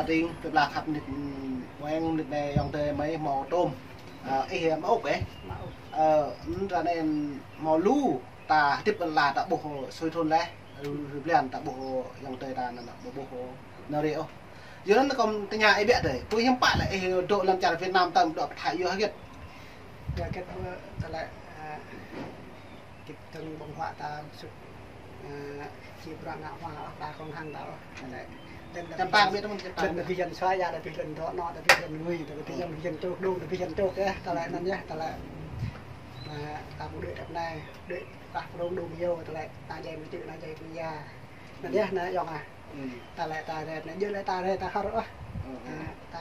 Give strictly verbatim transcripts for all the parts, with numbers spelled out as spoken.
Tring, tơplah khăp nit, ƀuh nit anai ayŏng adơi mơi hmâo tôm. Ơ, ih hmâo ôk ơ? Hmâo ôk. Ơ, nit anai hmâo lu, ta hơdip lŏn la ta ƀuh sui thun laih, rơblan ta ƀuh ayŏng adơi ta anŭn, ƀu ƀuh nao rê ôh. Yua anŭn kâo tơña ih biă adơi, pô hiư̆m pă lĕ ih dŏ lŏn čar Việt Nam tơm dŏ pơ Thái yua hơget? Yua hơget, ơ, tơlơi, ơ, Kit tơng ƀơ̆ng huă ta sŭt, ơ, či bruă ngă hua ôh, ta không hăng ta ôh. Tơlơi, lĕ, lĕ, Čăm pang biă tơmăn, čăm pang. Lĕ, lĕ, ƀing yuăn sua ya, lĕ, ƀing yuăn dŏ anŏ, lĕ, ƀing yuăn ngui, lĕ, ƀing yuăn, ƀing yuăn čôk đung, lĕ, ƀing yuăn čôk yơh, tơlơi anŭn yơh, tơlơi. Ơ, ta ƀu đuaĭ ră anai, đuaĭ pah prong đung yơh, tơlơi, ta jai mơčư̆, ta jai pơya. Anŭn yơh, anai, ayŏng ah. Ư. Tơlơi ta rĕ anai, djơ̆ lĕ ta rĕ ta hơr ôh. Ư, ư. Ơ, ta,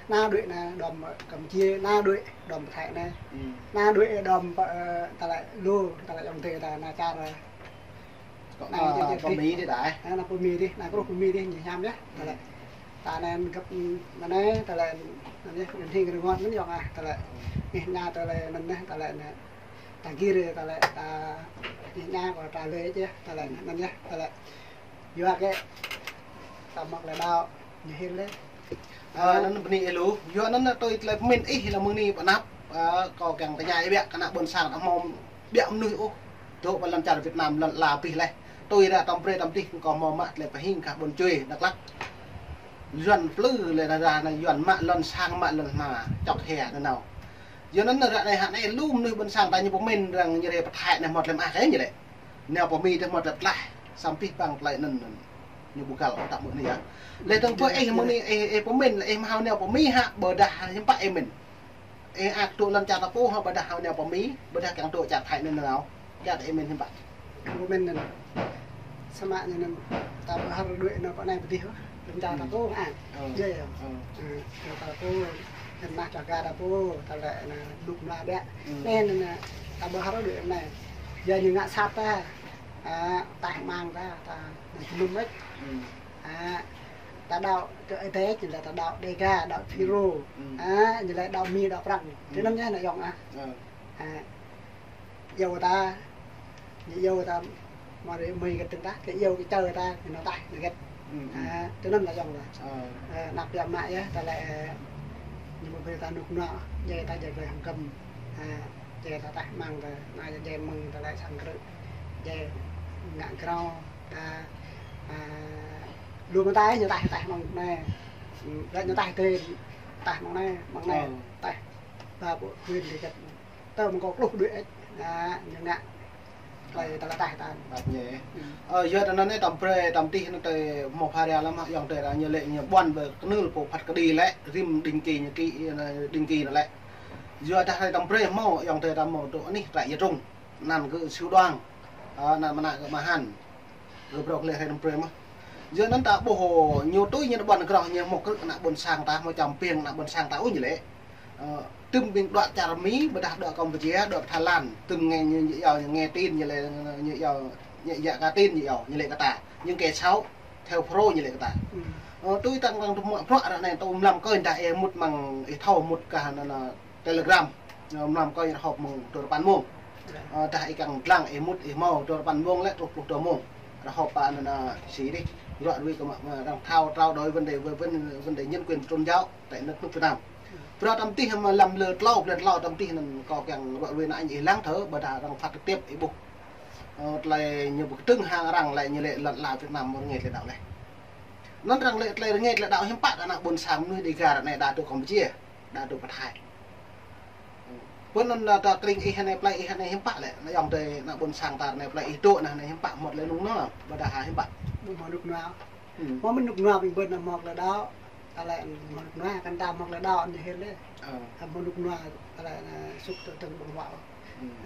nao đuaĭ anai, đom Campuchia, nao đuaĭ, đom Thái anai. Ư. Nao đuaĭ, đom, ơ, tơlơi lu, tơlơi ayŏng adơi ta, nao čar, ơ, Kâo, nao, ơ, čar, čar pơ Mi dih đa. Ơ, nao pơ Mi dih, nao kruh pơ Mi dih, ñu hiam yơh. Ư. Tơlơi. Ta anai găp, ơ, anai, tơlơi, anai, anai, hing rơngot mơ̆n ayŏng ah, tơlơi. Ih nao tơlơi, anai, tơlơi, anai. Ta gir, tơlơi, ta, ih nao kâo ta lĕ yơh, tơlơi, anai yơh, tơlơi. Yua kơ ta mă tơlơi đaŏ, ñu hil lĕ. Ơ, anŭn bơni ih lu. Yua anŭn tui tơlơi pơmĭn ih lĕ mơ̆ng anai pơ anăp, ơ, kâo kiăng tơña ih biă kơ ană ƀôn sang ta hmâo biă mơnuih ôh. Dŏ pơ lŏn čar Việt Nam lŏn la abih laih. Tui ră tơm brơi tơm tih kâo hmâo mă tơlơi pơhing gah ƀôn Čuê Dak Lak. Yuăn plư lĕ ră anai yuăn mă lŏn sang mă lŏn hma čŏk hia nanao. Yua anŭn ră anai hă anai lu mơnuih ƀôn sang ta ñu pơmĭn arăng ñu rĕ pơ Thái anai hmâo tơlơi mơak kơ ñu lĕ. Nao pơ Mi tơh mơ̆ tơlơi pơklaih, samơ̆ pih pang tơlơi anŭn anŭn. Ñu ƀu găl ôh tơm mơ̆ anai yơh. Lĕ tơng pơ ih mơ̆ng anai, ih, ih pơmĭn lĕ ih hmâo nao pơ Mi hă, ƀôdah hiư̆m pă ih mĭn. Ih ăt dŏ lŏn čar ta pô hă, ƀôdah hmâo nao pơ Mi, ƀôdah kiăng dŏ čar Thái anŭn nao. Kiăng ih mĭn hiư̆m pă. Pơmĭn anŭn. Samơ̆ anŭn ta ƀu hơr đuaĭ nao pơ anai pơ adih ôh. Lŏn čar ta pô hă. Ơ. Yơh, yơh. Ơ. Ơ, ta pô, lŏn mah čar ta pô, tơlơi anŭn rơnŭk rơnua biă. Ơ. Anŭn, anŭn, ta ƀu hơr đuaĭ anai. Yua ñu ngă sat ta. Ơ, taih mang ta, ta, anŭn jơnum mơ̆n. Ơ. Ơ, ta đaŏ kơ Ơi Adai, ñu lĕ ta đaŏ Đêga, đaŏ Phi Rô. Ơ. Ơ, ñu lĕ đaŏ Mi, đaŏ Prăng. Ơ. Tui anŭn yơh ană ayŏng ah. Ơ. Ơ. Iâu ta, ñu iâu ta, mă rơi mơi gĕt tơ̆ng ta, kơ iâu kơ čơ ta, ñu nao taih, ñu gĕt. Ơ, ơ. Ơ, tui anŭn lĕ ayŏng lĕ. Ơ. Ơ, anăp biă mă yơh, tơlơi, ơ, ñu mă brơi ta rơnŭk rơnua, jai ta jai brơi hăng găm. Ơ, jai ta taih mang ta, anai jai mơ̆ng tơlơi sang krư̆, jai ngă grâo, ta, ơ, lu mơta ñu taih, taih mơ̆ng anai. Ơ, lĕ ñu taih tơi, taih mơ̆ng anai, mơ̆ng anai, ơ. Taih. Ba ƀu huyện đi gĕt. Tơm kâo kluh đuaĭ ĕč. Ơ, ñu ngă. Tơlơi, tơlơi taih ta. Ăt ñu. Ơ, yua anŭn anai tơm brơi, tơm tih anŭn tơi hmâo phara lăm hă, ayŏng adơi ta ñu lĕ ñu ƀuăn ƀơi kơnưl pô phat kơđi lĕ, rĭm định kỳ ñu ký, ơ, định kỳ anŭn lĕ. Yua dah tơm brơi hmâo, ayŏng adơi ta hmâo dŏ anih trại Ia Trung. Anăn kơ Siu Đoan. Ơ, anăn mơnă kơ Mahan. Gơ̆ brŏk lĕ hrơi năm brơi mơ̆n. Yua anŭn ta ƀuh ñu tui ñu ƀuăn grŏh ñu hmâo krư̆ ană ƀôn sang ta, hmâo čăm piêng ană ƀôn sang ta ôh ñu lĕ. Ơ, tơm ƀing dŏ čar Mi, ƀôdah dŏ Campuchia, dŏ Thái Lan, tơm nghe ñu, ñu iâu, ñu nghe tin ñu lĕ, ñu iâu, ñu iâu ka tin ñu iâu, ñu lĕ kơ ta. Ñu kơ sâu, theo pro ñu lĕ kơ ta. Ơ, tui tăng tăng tơm mă bruă ră anai tơm mlam kơ ta ih mŭt mơ̆ng ih thâo mŭt kah anŭn, anŭn, Telegram, ơ, mlam kơ ih họp mơ̆ng dua rơpăn mông. Ơ, dah ih kiăng lăng ih mŭt ih hmâo dua rơpăn mông lĕ truh pluh dua mông. Ră họp pơ anŭn, anŭn, si dih. Ră ruai kơ mă, mă arăng thâo trao đổi vấn đề, vấn, vấn đề nhân quyền tôn giáo tại nước, nước Việt Nam. Bruă tơm tih mă lăm lơ tlâo, blan tlâo tơm tih anŭn kâo kiăng ră ruai anŭn ih lăng thơ, ƀôdah arăng phát trực tiếp ih ƀuh. Ơ, tơlơi ñu ƀu kơtưng hăng arăng lĕ ñu lĕ lŏn la Việt Nam mơ̆ rơngai tơlơi đaŏ lĕ. Anŭn arăng lĕ tơlơi rơngai tơlơi đaŏ hiư̆m pă ană ƀôn sang mơnuih Đêga ră anai đa dŏ Campuchia. Đa dŏ pơ Thái. Pơ anŭn ta kring ih anai plei ih anai hiư̆m pă lĕ, ană ayŏng adơi ană ƀôn sang ta anai plei ih dŏ anai hiư̆m pă hmâo tơlơi rơnŭk rơnua, ƀôdah hiư̆m pă. Ƀu hmâo rơnŭk rơnua. Ơ. Hmâo mơ̆n rơnŭk rơnua ƀing ƀôn anŭn hmâo tơlơi đaŏ. Tơlơi hmâo rơnŭk rơnua kăn ta hmâo tơlơi đaŏ ñu hil lĕ. Ơ. Hmâo rơnŭk rơnua tơlơi anŭn sŭk tơ̆ng ƀơ̆ng huă.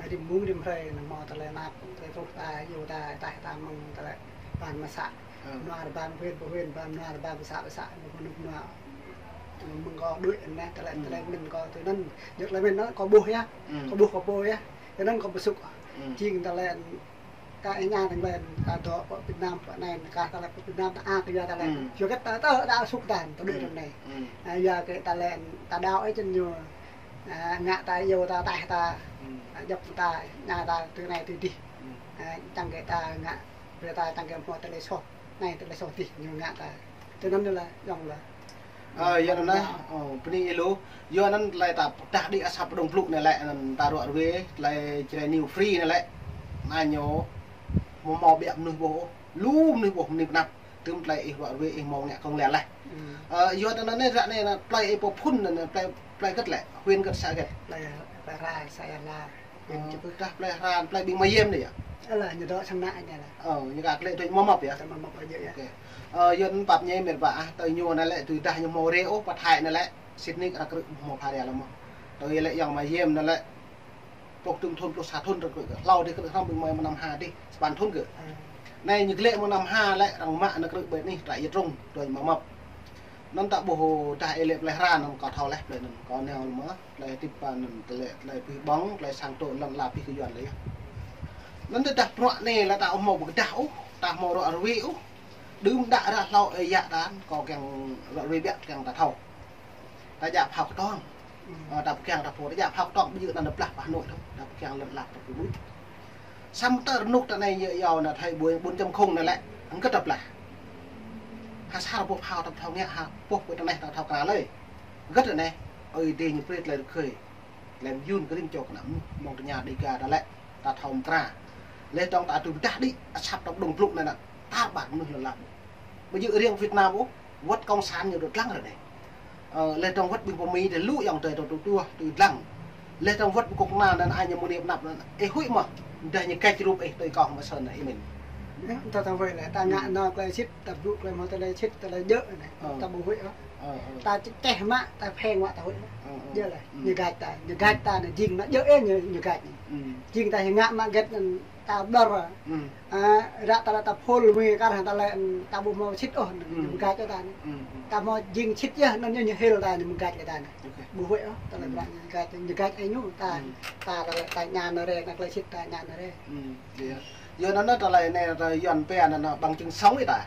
Ơ. Rĭm mông rĭm hrơi anŭn hmâo tơlơi anăp, tơlơi truh ta, iâu ta, taih ta mơ̆ng tơlơi ban mơsă. Ơ. Rơnua rơbang huyện pơ huyện, ban rơnua rơbang pơ să pơ să, anŭn hmâo rơnŭk rơnua. Mơ̆ng kâo đuaĭ anai, tơlơi, ơ, tơlơi mĭn kâo tui anŭn. Djơ̆ tơlơi mĭn anŭn kâo ƀuh yơh. Ơ. Kâo ƀuh kâo pô yơh. Tui anŭn kâo pơsŭk. Ơ. Jing tơlơi kơ ih ña tơlơi ta dŏ pơ Việt Nam pơ anai, kah tơlơi pơ Việt Nam ta ăt yua tơlơi. Ơ. Yua kơ ta, ta, ta sŭk ta, ta đuaĭ, ơ, ră anai. Ơ. Ơ, yua kơ tơlơi ta đaŏ ih čen ñu, ơ, ngă ta iâu ta taih ta, ơ, djŏp ta, ña ta tui anai tui adih. Ơ. Ơ, čang kơ ta ngă, brơi ta čang kơ hmâo tơlơi soh. Anai tơlơi soh adih ñu ngă ta. Tui anŭn lĕ, ayŏng lĕ. Ơ, yua anŭn, ơ, bơni ih lu. Yua anŭn tơlơi ta pơdah đĭ asăp pơdŏng blŭ anai lĕ, anŭn ta ruă ruê, tơlơi Jrai News Free anai lĕ. Anai ñu hmâo hmâo biă mơnuih ƀuh ôh, lu mơnuih ƀuh mơnuih pơnăp. Tơm tơlơi ih ruă ruê ih hmâo ngă kông lĕ lĕ. Ơ, yua anŭn anai ră anai, plơi ih pô phŭn anŭn, plơi, plơi hơget lĕ, huyện hơget, xã hơget? Plơi, plơi Hra, xã Ia Hla. Ơ, tơdah plơi Hra, plơi ƀing Mơyem anai yơh. Ơ, ñu dŏ sang anai anai lah. Ơ, ñu kơ klĕ tui mơmŏp yơh. Tui mơmŏp yơh. Ơ, yua anŭn pap ñe met wa ah, tui ñu anai lĕ tơdah ñu hmâo rê ôh, pơthai anai lĕ, sĭt nik arăng krư̆ hmâo pha rê lăm mơ̆. Tui lĕ yŏng Mơyem anai lĕ, pluh tơm thŭn, pluh sa thŭn arăng krư̆, hlâo dih krư̆ hrŏm ƀing mơi mơnam ha dih, sapăn thŭn gơ̆. Anai ñu klĕ mơnam ha lĕ arăng mă anai krư̆ ƀơi anih trại Ia Trung, tui mơmŏp. Anŭn ta ƀuh dah ih lĕ plơi Hra anŭn kâo thâo leh plơi anŭn, kâo nao mơ̆. Plơi tip pa anŭn tơlơi, tơlơi pih ƀơ̆ng, tơlơi sang tŏ lŏn la pih kơ Yuan lĕ yơh. Anŭn tơdah bruă anai lĕ ta ƀu hmâo pơkơdah ôh, ta ƀu hmâo ruă ruê ôh. Đưm đă ră hlâo ơi yă ta, kâo kiăng ruă ruê biă kiăng ta thâo. Ta djă phao kơtong. Ơ, ta pơkiăng ta pô, ta djă phao kơtong, ƀu djơ̆ anŭn ta blah pơ Hà Nội thâo, ta pơkiăng lŏn la ta pô đuč. Samơ̆ tơ rơnŭk ta anai yơh yua anŭn thâo ƀuh bốn chấm không anai lĕ, hơget ta blah. Ha sa pô phao ta thâo ngă, ha pô pơ ta anai ta thâo krăn lơi. Hơget anai, Ơi Adai ñu brơi tơlơi rơgơi. Tơlơi mơyun kơ rĭm čô kơnăm mơ̆ng tơña Dega ta lĕ, ta thâo mơkra. Leh dong ta tui pơdah đĭ asăp ta pơdŏng blŭ anai nă, ta ƀar mơnuih lŏn la. Ƀu djơ̆ riêng Việt Nam ôh, wơ̆t cộng sản ñu dŏ dlăng ră anai. Ơ, leh dong wơ̆t ƀing pơ Mi tơ lu yŏng tơ tơ tơ tui dlăng. Leh dong wơ̆t ƀing kŏk kơna anŭn ai ñu mơ̆ ni pơnăp anŭn, ih huĭ mơ̆, dah ñu gač rup ih tui kâo mơ̆ sơnă ih mĭn. Ta, ta huĭ lĕ, ta ngă nao tơlơi sĭt, ta blŭ tơlơi hmâo tơlơi sĭt, tơlơi djơ̆ anai. Ơ. Ta ƀu huĭ ôh. Ơ, ơ. Ta čơčeh mă, ta pheng mă ta huĭ mă. Ơ, ơ. Djơ̆ lĕ. Ñu gač ta, ñu gač ta anai jing mă djơ̆ ih ñu, ñu gač. Jing ta hĭ ngă mă gač anŭn ta ƀlŏr. A, ră ta lĕ ta phul mui kar hăng ta lĕ, ta ƀu hmâo sĭt ôh, ñu gač ta anai. Ta hmâo jing sĭt yơh, anŭn ñu, ñu hil ta anai, ñu gač ta anai. Ƀu huĭ ôh, ta lĕ bruă ñu gač, ñu gač ih ñu, ta, ta, ta lĕ ta ñan rê, ta tơlơi sĭt ta ñan rê. Yua anŭn tơlơi anai ta Yuan pia anŭn bằng chứng sống ih ta.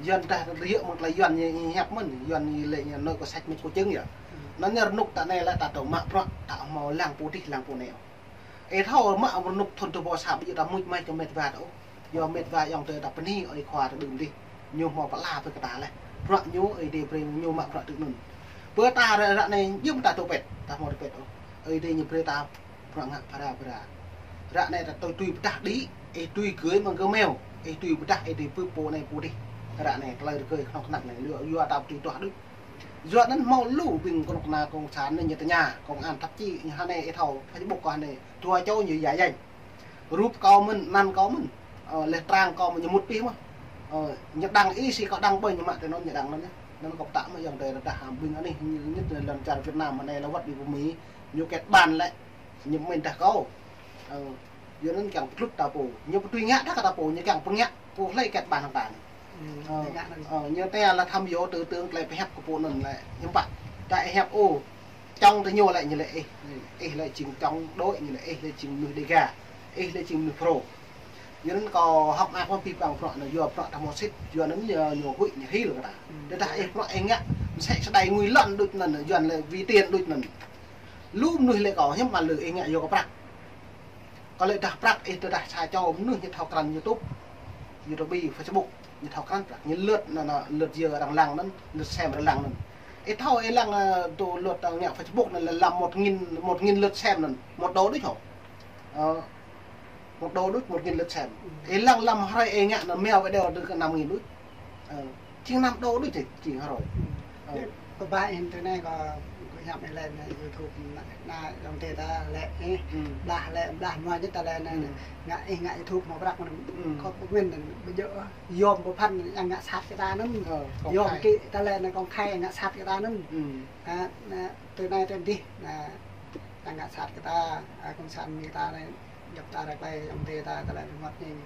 Yuan ta rơyơ̆ mơ̆ng tơlơi Yuan ñu hiăp mơ̆n, Yuan ñu lĕ ñu nói có sách mách có chứng yơh. Anŭn ñu rơnŭk ta anai lĕ ta tơ̆ mă bruă, ta hmâo lăng pô dih, lăng pô anai. Ih thâo mă rơnŭk thŭn tơpô sa ƀu djơ̆ ta muč mač kơ met wa ta ôh. Yua met wa yŏng tơ ta bơni ơi khua ta đưm dih. Ñu hmâo pơala pơ kơ ta leh. Bruă ñu Ơi Adai brơi ñu mă bruă tui anŭn. Pơ ta ră, ră anai jing ta tơpet, ta hmâo tơpet ôh. Ơi Adai ñu brơi ta bruă ngă phara phara. Ră anai ta tui tui pơdah đĭ, ih tui gơ̆ mơ̆ng gơmeo, ih tui pơdah, ih tui bưp pô anai pô dih. Ră anai tơlơi rơgơi kơnơ̆ng kơnăk anai, yua, yua ta tui tuah đôč. Yua anŭn hmâo lu ƀing kơnuk kơna cộng sản anai ñu tơña, công an thậm chí ñu hơnai ih thâo Facebook kâo hơnai, dua čô ñu yă yanh. Rup kâo mơ̆n, anăn kâo mơ̆n. Ơ, leh trang kâo mơ̆n ñu mŭt pih mơ̆. Ơ, ñu đăng ih si kâo đăng ƀơi ñu mă tơ anŭn ñu đăng anŭn yơh. Anŭn kâo pơtă mơ̆ yŏng tơ rơđah ƀing anih ñu, ñu tơ lŏn čar Việt Nam hơnai lĕ wơ̆t ƀing pơ Mi, ñu kết bạn lĕ. Ñu mĭn dah kâo. Ơ, yua anŭn kiăng pơtlŭt ta pô. Ñu pơtui ngă dah kơ ta pô, ñu kiăng pơngă pô hlơi kết bạn hăng ta anai. Ơ, ñu tơ lĕ tham dò tư tưởng tơlơi pơhiăp kơ pô anŭn lĕ hiư̆m pă. Ta ih hiăp ô, chống tơ ñu lĕ ñu lĕ ih. Ih lĕ jing chống đối, ñu lĕ ih lĕ jing mơnuih Dega. Ih lĕ jing mơnuih Pro. Yua anŭn kâo hơ̆k mơak mơ̆ pih păng bruă anŭn yua bruă ta hmâo sĭt, yua anŭn ñu, ñu huĭ ñu hil kơ ta. Tơdah ih bruă ih ngă, mơsĕ sơđai ngui lŏn đôč anŭn, Yuan lĕ vì tiền đôč anŭn. Lu mơnuih lĕ kâo hiư̆m mă lư ih ngă yua kơ prăk. Kâo lĕ dah prăk ih tơdah sa čô mơnuih ñu thâo krăn YouTube, YouTube, Facebook, ñu thâo krăn prăk. Ñu lượt anŭn, anŭn, lượt yơ arăng lăng anŭn, lượt xem arăng lăng anŭn. Ih thâo ih lăng, ơ, tơ lượt arăng ngă Facebook anŭn lăm một nghìn, một nghìn lượt xem anŭn, một đô đôč hŏ. Ơ, một đô đôč, một nghìn lượt xem. Ih lăng lăm hrơi ih ngă anŭn meo video được năm nghìn đôč. Ơ, jing năm đô đôč jing hrơi. Ơ. Kâo ba ih tơ anai kâo, kâo hiăp ih lĕ anai YouTube anai, anai yŏng tơ ta lĕ, ơ, blah lĕ, blah mơ̆ jing ta lĕ anai, ngă ih ngă YouTube hmâo prăk mơ̆n, kâo pơmĭn anŭn, ƀu djơ̆, yom pơphan, arăng ngă sat kơ ta anŭn. Ơ, yom kơ ta lĕ anai kông khai ngă sat kơ ta anŭn. Ha, anai, tơ anai tơ dih, anai, arăng ngă sat kơ ta, a, cộng sản Mi ta anai, djŏp ta ră klai yŏng tơ ta, ta lĕ rơngot ñu.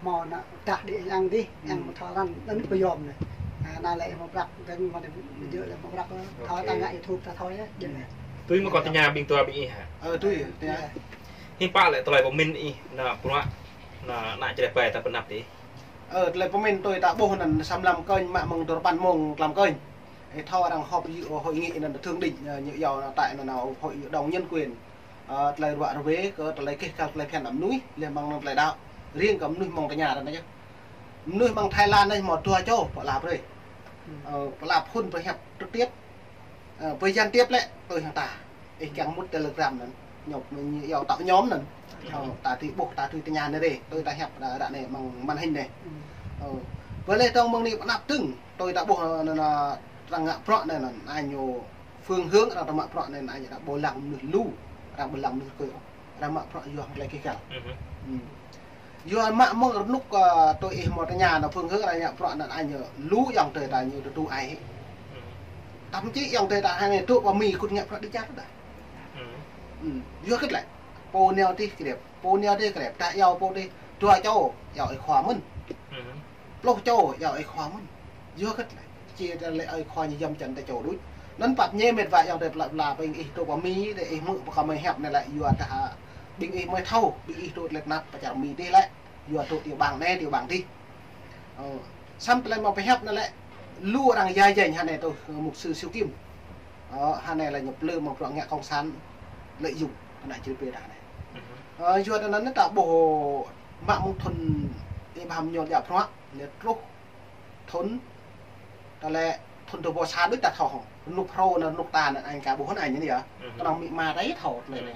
Hmâo anŭn dah đĭ arăng dih, arăng mơ̆ thâo răn, anŭn pơyom anai. A, anai lĕ hmâo prăk, kơ ñu mơ̆ djơ̆ lĕ hmâo prăk, thâo ta ngă YouTube ta thâo yơh, djơ̆ lĕ. Tui mơ̆ kâo tơña ƀing dua ƀing ih hă? Ơ, tui, tơña. Hiư̆m pă lĕ tơlơi pơmĭn ih, anŭn bruă, anŭn, anŭn Jrai Pai ta pơnăp dih. Ơ, tơlơi pơmĭn tui ta ƀuh anŭn sa mlam kơnh mă mơ̆ng dua rơpăn mông tlam kơnh. Ih thâo arăng họp hội nghị anŭn thượng đỉnh, ơ, ñu yua anŭn tại anŭn hội đồng nhân quyền. Ơ, tơlơi ruă ruê kơ tơlơi keh kăl tơlơi phiăn đăm mơnuih, leh mơ̆ng anŭn tơlơi đaŏ. Riêng kơ mơnuih mơ̆ng tơña anŭn yơh. Mơnuih mơ̆ng Thái Lan anai hmâo dua čô pơala brơi. Ơ, pơlap phun pơhiăp trực tiếp. Ơ, pơhiăp gián tiếp lĕ, tui hăng ta. Ih kiăng mŭt Telegram anŭn. Nhŏp, ñu yua tŏ nhóm anŭn. Ơ, ta tui ƀuh, ta tui tơña anai rê. Tui ta hiăp ră, ră anai mơ̆ng màn hình anai. Ơ, bơ lĕ tong mơ̆ng anai pơnăp tưng. Tui ta ƀuh anŭn, anŭn, arăng ngă bruă anŭn, anŭn, anai ñu phương hướng arăng ta mă bruă anŭn, anŭn, anai ñu arăng ƀu lăng mơnuih lu. Arăng ƀu lăng mơnuih kơ. Arăng mă bruă yua hăng tơlơi kih kăl. Yua mă mơ̆ng rơnŭk, ơ, tui ih hmâo tơña anŭn phương hướng arăng mă bruă anŭn, anŭn ñu lu ayŏng adơi ta ñu tơdu ai. Thậm chí ayŏng adơi ta hơnai tŭ pơ Mi kŭt ngă bruă đĭ čar dah. Yua kơ tơlơi. Pô nao tih krep, pô nao tih krep, ta iâu pô tih, dua čô, iâu ih khua mơ̆n. Pluh čô, iâu ih khua mơ̆n. Yua kơ tơlơi. Či tơlơi ơi khua ñu yăm čăn ta čô đôč. Anŭn pap ñe met wa ayŏng adơi pla pla ƀing ih tŭ pơ Mi, tơ ih hmư̆ pơkơmơi hiăp anai lĕ yua dah ƀing ih mơi thâo, ƀing ih tŭ tơlơi tơnap pơ čar Mi tih lĕ. Yua tŭ tiểu bang anai, tiểu bang tih. Ơ, samơ̆ tơlơi mơ̆ pơhiăp anai lĕ, lu arăng yai jeng hơnai tui mục sư Siu Kim. Ơ, hơnai lĕ ñu plư mơ̆ng bruă ngă cộng sản lợi dụng, hơnai črê pê dah anai. Ơ, yua anŭn ta ƀuh mă mơ̆ng thŭn ih ƀăm ñu djă bruă, lĕ truh thŭn, ta lĕ thŭn dua ƀôh sa đôč ta thâo hŏng. Rơnŭk Phrô anŭn rơnŭk ta anŭn anŭn ka ƀuh hŏng anŭn anai yơh. Kơnơ̆ng Mi ma ta ih thâo tơlơi anai.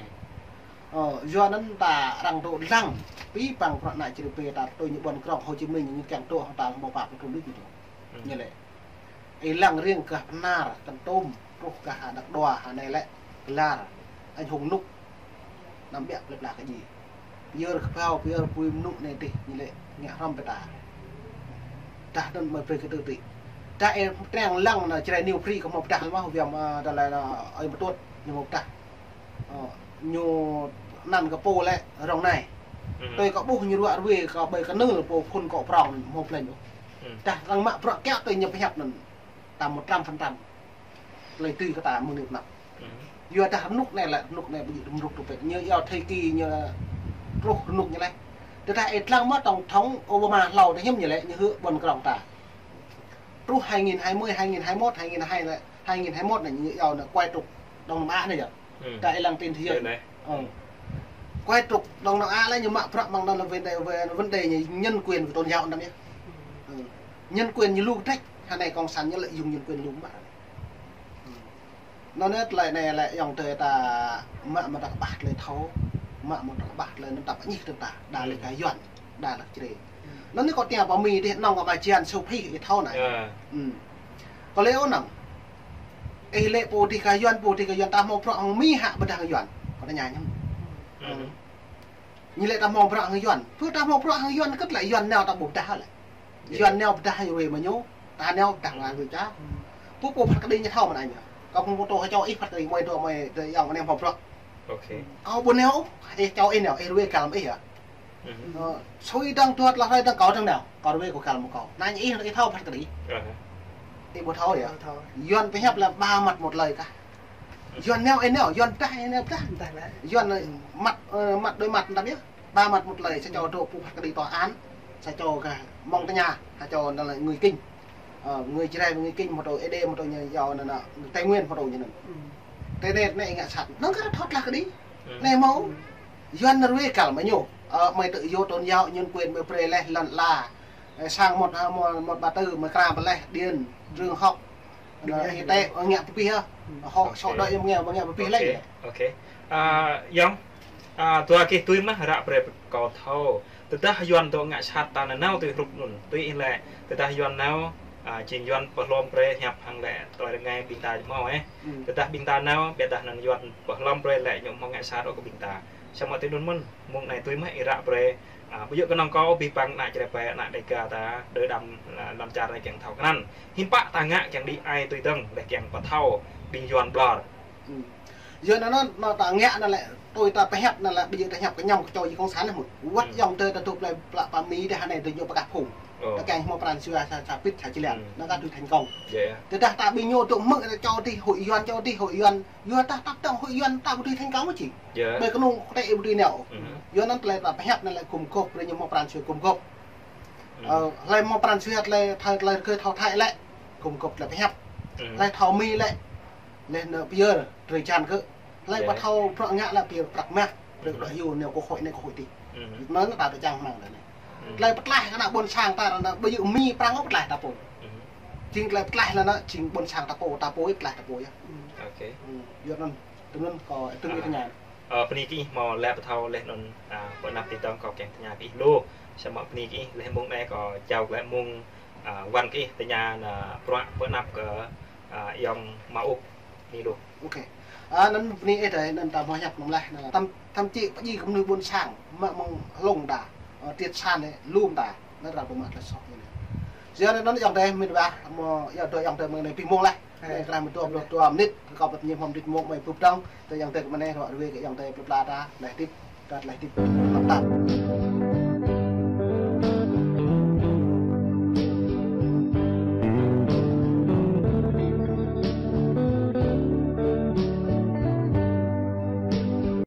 Ơ, yua anŭn ta arăng dŏ lăng, pĭ păng bruă anai črê pê ta tui ñu ƀuăn krong Hồ Chí Minh ñu kiăng dŏ hŏng ta hmâo pap pơtrŭn đôč ñu. Ñu lĕ. Ih lăng riêng gah Bơnar, Kon Tum, truh gah Đăk Đoa, hơnai lĕ, Glar, Anh Hùng Nŭk. Anăm ƀiă plơi pla kơ ji. Pơyơr kơbao, pơyơr pui mơnŭ anai tih, ñu lĕ ngă hrŏm pơ ta. Dah anŭn mơi brơi kơ tơti. Dah ih triăng lăng anŭn črê New Free kơ hmâo pơdah mơ̆, Viêm, ơ, dah lĕ anŭn ơi mơtuôt, ñu hmâo pơdah. Ơ, ñu anăn kơ pô lĕ rŏng anai. Tui kâo ƀuh ñu ruă ruê kơ ƀơi kơnưl pô phun kâo prong hmâo plĕnh ôh. Dah arăng mă bruă kiaŏ tui ñu pơhiăp anŭn. Tăm một trăm phần trăm. Tơlơi tui kơ ta mơ̆ng anai pơnăp. Yua dah rơnŭk anai lĕ, rơnŭk anai ƀu djơ̆ rơnŭk tơpĕt. Ñu iâu thời kỳ ñu truh rơnŭk ñu lĕ. Tơdah ih lăng mơ̆ tổng thống Obama hlâo tơ hiư̆m ñu lĕ, ñu hư̆ ƀuăn krong ta. Truh hai nghìn hai mươi, hai nghìn hai mươi mốt, hai nghìn hai lĕ, hai nghìn hai mươi mốt anai ñu iâu anŭn quay trục Đông Nam Á anai yơh. Dah ih lăng tin thế giới. Ơ. Quay trục Đông Nam Á lĕ ñu mă bruă mơ̆ng anŭn lĕ vấn đề, về vấn đề như nhân quyền và tôn giáo anŭn yơh. Nhân quyền ñu lu kơdrĕč, hơnai cộng sản ñu lợi dụng nhân quyền lu mă. Anŭn anai tơlơi anai lĕ ayŏng adơi ta mă mơ̆ ta kơƀah tơlơi thâo, mă mơ̆ ta kơƀah tơlơi anŭn ta pơñih tơ ta, đa lĕ gah Yuan, đa lĕ črê. Anŭn anai kâo tơña pơ Mi tih nong kơ ba čian sô phih ih thâo anai. Kâo lĕ ôh nong. Ih lĕ pô tih gah Yuan, pô tih gah Yuan ta hmâo bruă hăng Mi hă pơdah hăng Yuan. Kâo tơña ñu. Ñu lĕ ta hmâo bruă hăng Yuan. Pơ ta hmâo bruă hăng Yuan kơ tơlơi Yuan nao ta ƀu pơdah lĕ. Yuan nao pơdah hăng ruê mơ̆ ñu. Ta nao pơdah hăng ruê ča. Pô pô phat kơđi ñu thâo mơ̆n anai. Kâo hmâo pô tơ hơčâo ih phat kơđi mơi dŏ mơi dŏ ayŏng anai hmâo bruă. Kâo ƀu nao, ih čâo ih nao, ih ruê kăl mơ̆ ih yơh. Ơ, sui dăng tuăt lah rai dăng kâo dăng nao. Kâo ruê kâo kăl mơ̆ kâo. Anai ih, ih thâo phat kơđi. Ih ƀu thâo yơh. Yuan pơhiăp lĕ ba mặt một lời kah. Yuan nao ih nao, Yuan pơdah ih nao pơdah. Yuan, ơ, mặt, ơ, mặt đối mặt tăm yơh. Ba mặt một lời, sa čô dŏ pơ phat kơđi tòa án, sa čô gah mơ̆ng tơña, sa čô anŭn lĕ người Kinh. Ơ, người Jrai, người Kinh, hmâo tơ Ê Đê, hmâo tơ ñu iâu anŭn, anŭn, Tây Nguyên, hmâo tơ ñu anŭn. Tơ anai, anai ngă sat. Anŭn kơ thâo tơlơi kơđi. Anai hmâo. Yuan ruê kăl mơ̆ ñu. Ơ, mơi tự do tôn giáo, nhân quyền, mơi brơi leh, lăn ala. Ơ, sang một, ha, một, một ba tư, mơi kra pơleh, điện, trường học. Anŭn, y tế, ơ, ngă pơpih hă. Hộ, sổ đỏ, ngă, ngă pơpih leh. Ơ, ayŏng. Ơ, dua gih tui mơ̆ ră brơi kâo thâo. Tơdah Yuan dŏ ngă sat ta nanao tui hrup anŭn. Tui ih lĕ, tơdah Yuan nao, ơ, jing Yuan pơhlŏm brơi hiăp hăng lĕ tơlơi rơngai ƀing ta hmâo, ơ. Tơdah ƀing ta nao, ƀiădah anŭn Yuan pơhlŏm brơi lĕ ñu hmâo ngă sat ôh kơ ƀing ta. Samơ̆ tui anŭn mơ̆n, mơ̆ng anai tui mơ̆ ih ră brơi, ơ, ƀu djơ̆ kơnơ̆ng kâo, abih bang ană čơđai ƀai, ană Dêga ta, đơ đam, ơ, lăm čar anai kiăng thâo kơ anŭn. Hiư̆m pă ta ngă kiăng đĭ ai tui dơ̆ng, leh kiăng pơthâo, ƀing Yuan ƀlŏr. Yua anŭn, anŭn ta ngă anŭn lĕ, tui ta pơhiăp anŭn lĕ, ƀu djơ̆ ta hiăp kơ ñăm kơ čô jing cộng sản anai mơ̆n. Wơ̆t ayŏng adơi ta dŏ plơi pla pơ Mi dah anai, dŏ ñu pơkă phung. Ta kiăng hmâo pran jua sa, sa pit sa či lăng. Anŭn kah tui thành công. Tơdah ta ƀing ñu dŏ hmư̆ ta čô tih hội Yuan, čô tih hội Yuan. Yua ta tap tong hội Yuan ta ƀu tui thành công či. Ƀơi kơnung kơ tê ƀu tui nao. Yua anŭn tơlơi ta pơhiăp anŭn lĕ gum gôp brơi ñu hmâo pran jua gum gôp. Ơ, hlơi hmâo pran jua tơlơi thâo, tơlơi rơgơi thâo Thái lĕ. Gum gôp tơlơi pơhiăp. Hlơi thâo Mi lĕ. Leh anŭn pơyơr, drơi jan kơ. Hlơi ƀu thâo bruă ngă lĕ pơyơr prăk mah. Brơi kơ dŏ hyu nao kơ hội anai kơ hội tih. Anŭn ta tơčang hmăng anŭn. Tơlơi pơtlaih kơ ană ƀôn sang ta anŭn ƀu djơ̆ Mi prang ôh pơtlaih ta pô. Jing tơlơi pơklaih anŭn, jing ƀôn sang ta pô, ta pô ih pơklaih ta pô yơh. Ôkê. Yua anŭn, tui anŭn kâo tui ih tơña. Ơ, bơni kơ ih hmâo laĭ pơthâo laih anŭn, ơ, pơ anăp tơdang kâo kiăng tơña kơ ih lu. Samơ̆ bơni kơ ih laih mông anai kâo jao glaĭ mông, ơ, wăn kơ ih tơña anŭn bruă pơ anăp kơ, ơ, ayŏng Mơ̆ Uk anai lu. Ôkê. Ơ, anŭn bơni ih tơdah anŭn ta hmâo hiăp mơ̆ng laih anŭn. Tăm, tăm čih pơjing kơ mơnuih ƀôn sang, mă mơ̆ng hlŏng ta. Ơ, tiêt san anai, lŏm ta. Anŭn arăng pơmă tơlơi soh anai. Yua anŭn ayŏng adơi mĭt wa, mơ̆, yua adơi ayŏng adơi mơ̆ng anai ƀing mông laih. Anai krah mơ̆ dua pluh dua mơnit, kâo pơmĭn hmâo mơnit mông mơi bưp dơ̆ng, tơ ayŏng adơi kơ mơ̆ng anai ră ruai kơ ayŏng adơi plơi pla ta, laih hơdip, ta laih hơdip mơnăp tap.